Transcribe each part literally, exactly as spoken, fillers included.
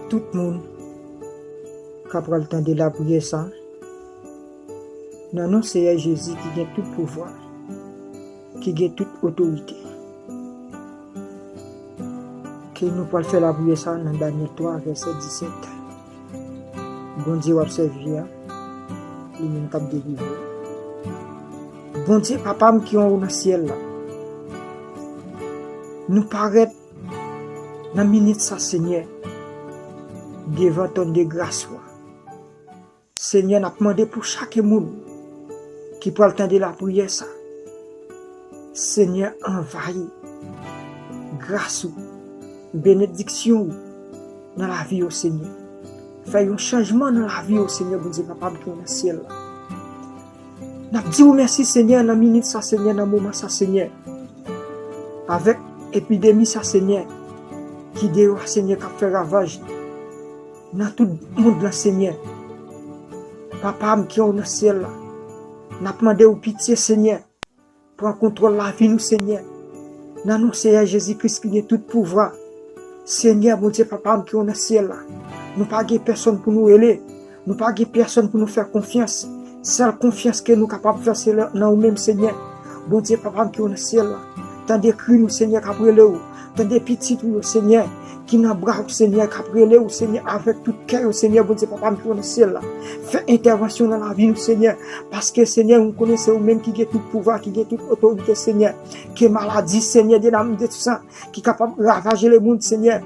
Tout moun k ap pral tande lapriyè sa, nan non Seyè Jezi ki gen tout pouvwa, ki gen tout otorite, ke nou pral fè lapriyè sa nan Danyèl twa, vèsè disèt. Bondye w ap sèvi a, li menm k ap delivre w. Bondye Papa m ki anwo nan syèl la, nou parèt nan minit sa, Senyè, devan twòn de gras ou a. Senyè, n ap mande pou chak moun ki pral tande lapriyè sa. Senyè, anvayi gras ou, benediksyon ou nan lavi yo, Senyè. Fè yon chanjman nan lavi yo, Senyè, Bondye Papa m ki nan syèl la. N ap di w mèsi, Senyè, nan minit sa, Senyè, nan moman sa, Senyè. Avèk epidemi sa, Senyè, ki deyò a, Senyè, k ap fè ravaj nan tout mond lan, Senyè. Papa m ki anwo nan syèl la, n ap mande w pitye, Senyè. Pran kontwòl lavi nou, Senyè. Nan non Seyè Jezi Kris ki gen tout pouvwa. Senyè, Bondye Papa m ki anwo nan syèl la, nou pa gen pèsonn pou nou rele. Nou pa gen pèsonn pou nou fè konfyans. Sèl konfyans ke nou kapab fè, se nan ou menm, Senyè. Bondye Papa m ki anwo nan syèl la, tande kri nou, Senyè, k ap rele w. Tande pitit ou yo, Senyè, ki nan bra w, Senyè, k ap rele w, Senyè, avèk tout kè yo, Senyè, Bondye Papa m ki anwo nan syèl la. Fè entèvansyon nan lavi nou, Senyè, paske, Senyè, nou konnen se ou menm ki gen tout pouvwa, ki gen tout otorite, Senyè. Ke maladi, Senyè, de nanm de san, ki kapab ravaje lemonn, Senyè.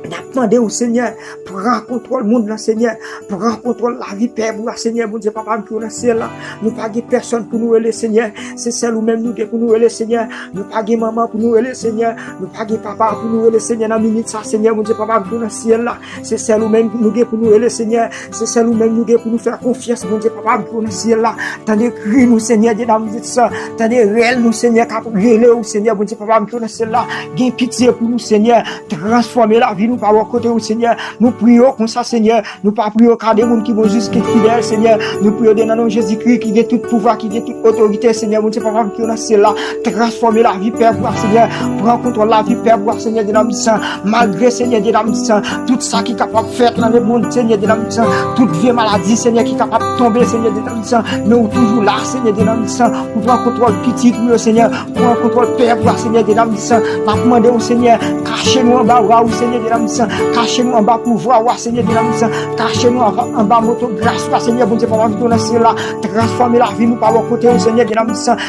N ap mande w, Senyè, pran kontwòl mond lan, Senyè. Pran kontwòl lavi pèp ou a, Senyè, Bondye Papa m ki nan syèl la. Nou pa gen pèsonn pou nou rele, Senyè. Se sèl ou menm nou gen pou nou rele, Senyè. Nou pa gen manman pou nou rele, Senyè. Nou pa gen papa pou nou rele, Senyè, nan minit sa, Senyè, Bondye Papa m ki nan syèl la. Se sèl ou menm nou gen pou nou rele, Senyè. Se sèl ou menm nou gen pou nou fè konfyans, Bondye Papa m ki nan syèl la. Tande kri nou, Senyè, de nanm de san. Tande rèl nou, Senyè, k ap rele w, Senyè, Bondye Papa m ki nan syèl la. Gen pitye pou nou, Senyè. Transfòme lavi nou pa bò kote w, Senyè. Nou priye w konsa, Senyè. Nou pa priye w ka de moun ki bon, jis ki fidèl, Senyè. Nou priye w de nan non Jezikri ki gen tout pouvwa, ki gen tout otorite, Senyè, Bondye Papa m ki nan syèl la. Transfòme lavi pèp ou a, Senyè. Pran kontwòl lavi pèp ou a, Senyè, de nanm de san. Malgre, Senyè, de nanm de san, tout sa ki kapab fèt nan lemonn, Senyè, de nanm de san, tout vye maladi, Senyè, ki kapab tonbe, Senyè, de nanm de san, men ou toujou la, Senyè, de nanm de san, pou pran kontwòl pitit ou yo, Senyè, pran kontwòl pèp ou a, Senyè, de nanm de san. N ap mande w, Senyè, kache nou anba bra ou, Senyè, de nanm de san, kache nou anba pouvwa ou a, Senyè, de nanm de san, kache nou anba, anba manto gras ou a, Senyè, Bondye, Papa m ki nan syèl la, transfòme lavi nou pa bò kote w, Senyè, de nanm de san,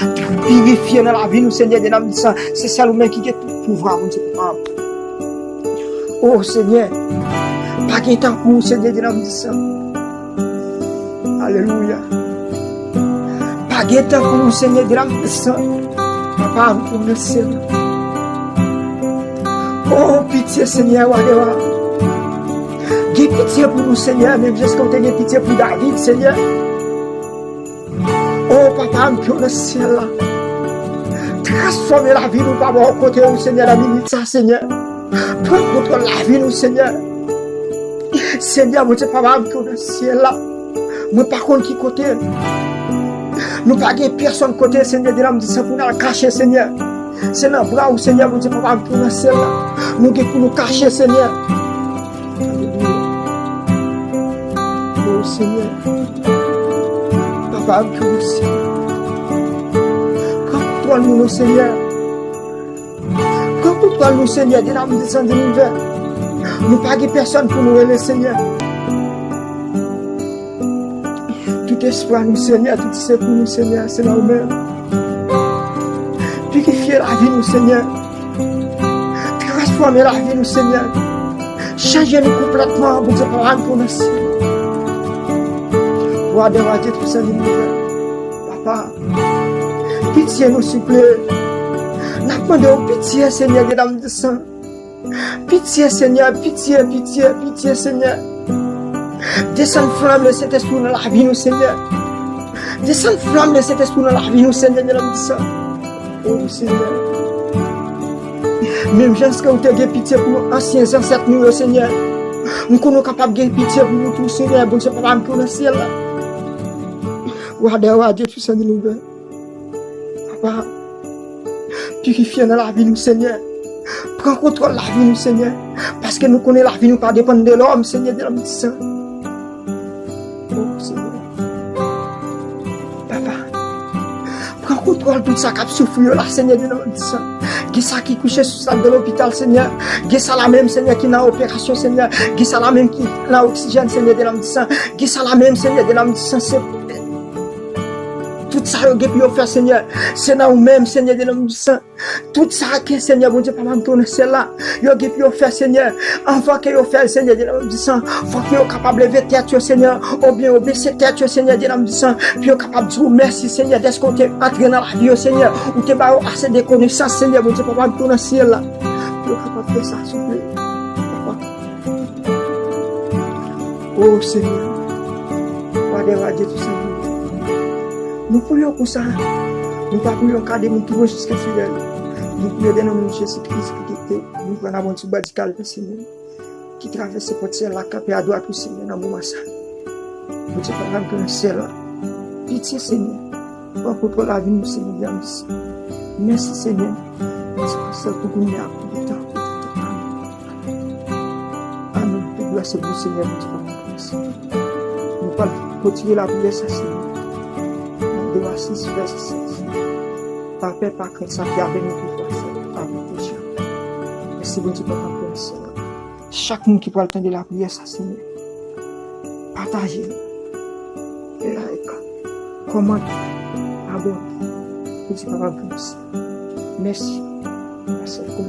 pirifye nan lavi nou, Senyè, de nanm de san, se sèl ou menm ki gen tout pouvwa, Bondye, Papa m. O Senyè, pa gen tankou w, Senyè, de nanm de san. Alelouya. Pa gen tankou w, Senyè, de nanm de san. Papa, ou pou mwen sèl. O, pitye, Senyè, wa de wa. Gen pitye pou nou, Senyè, menm jan ke w te gen pitye pou David, Senyè. O, Papa m ki nan syèl la, transfòme lavi nou pa bò kote w, Senyè, nan minit sa, Senyè. Pran kontwòl lavi nou, Senyè. Senyè, Bondye, Papa m ki nan syèl la, mwen pa konn ki kote. Nou pa gen pèsonn kote, Senyè, de nanm de san pou n al kache, Senyè. Se nan bra ou, Senyè, Bondye, Papa m ki nan syèl la, nou gen pou nou kache, Senyè. Alelouya. O Senyè, Papa m ki nan syèl, pran kontwòl nou, Senyè. Pran kontwòl nou, Senyè, de nanm de san de linivè. Nou pa gen pèsonn pou nou rele, Senyè. Tout espwa nou, Senyè, tout sekou nou, Senyè, se nan ou menm. Pirifye lavi nou, Senyè. Transfòme lavi nou, Senyè. Chanje nou konplètman, Bondye, pa rann pou nou, Senyè. Wa dè wa, Dye tout sa linivè. Papa, pitye nou, souple. N ap mande w pitye, Senyè, de nanm de san. Pitye, Senyè, pitye, pitye, pitye, Senyè. Desann flanm Lesentespri w nan lavi nou, Senyè. Desann flanm Lesentespri w nan lavi nou, Senyè, de nanm de san. O Senyè. Menm jan ke w te gen pitye pou ansyen zansèt nou yo, Senyè, m konnen w kapab gen pitye pou nou tou, Senyè, Bondye Papa m ki nan syèl la. Wa dè wa, Dye tout sa linivè. Papa, pirifye nan lavi nou, Senyè. Pran kontwòl lavi nou, Senyè. Paske nou konnen lavi nou pa depann de lòm, Senyè, de lòm disan. O Senyè. Papa, pran kontwòl tout sa k ap soufri yo la, Senyè, de lòm disan. Gen sa ki kouche sou sa de lopital, Senyè. Gen sa la menm, Senyè, ki nan operasyon, Senyè. Gen sa la menm ki nan oksijèn, Senyè, de lòm disan. Gen sa la menm, Senyè, de lòm disan. Se tout sa yo gen pou yo fè, Senyè, se nan ou menm, Senyè, de lòm disan. Tout sa ke, Senyè Bondye papa m ki nan syèl la, yo gen pou yo fè, Senyè, anvan ke yo fè l, Senyè, de lòm disan, fòk yo kapab leve tèt yo, Senyè, oubyen yo bese tèt yo, Senyè, de lòm disan, pou yo kapab di w mèsi, Senyè, dèske w te antre nan lavi yo, Senyè, ou te ba yo ase de konesans, Senyè Bondye papa m ki nan syèl la, pou yo kapab fè sa, souple, papa. O Senyè, wa dè wa, Dye tou sa. Nou priye w konsa. Nou pa priye w ka de moun ki bon jis ke fidèl. Nou priye w de nan non Jezi Kris ki te nou pran nan bon ti badikal, Senyè, ki travèse pòt syèl la, kanpe adwat ou, Senyè, nan moman sa. Bondye papa m ki nan syèl la. Pitye, Senyè. Pran kontwòl lavi nou, Senyè, byeneme. Mèsi, Senyè. Mèsi pou sèl pou kounye a, pou tout tan, pou tout tan. Amèn. Tout glwa se pou Senyè Bondye papa nou. Nou pral kontinye lapriyè sa, Senyè. Nan de Wa sis, vèsè sèz. Pa pè, pa krent, sa ki avè nou toujou, sa avè nou toujou. Mèsi Bondye papa pou Senyè. Chak moun ki pral tande lapriyè sa, Senyè, pataje, like, kòmante, abòne. Bondye papa pou Senyè. Mèsi. Mèsi pou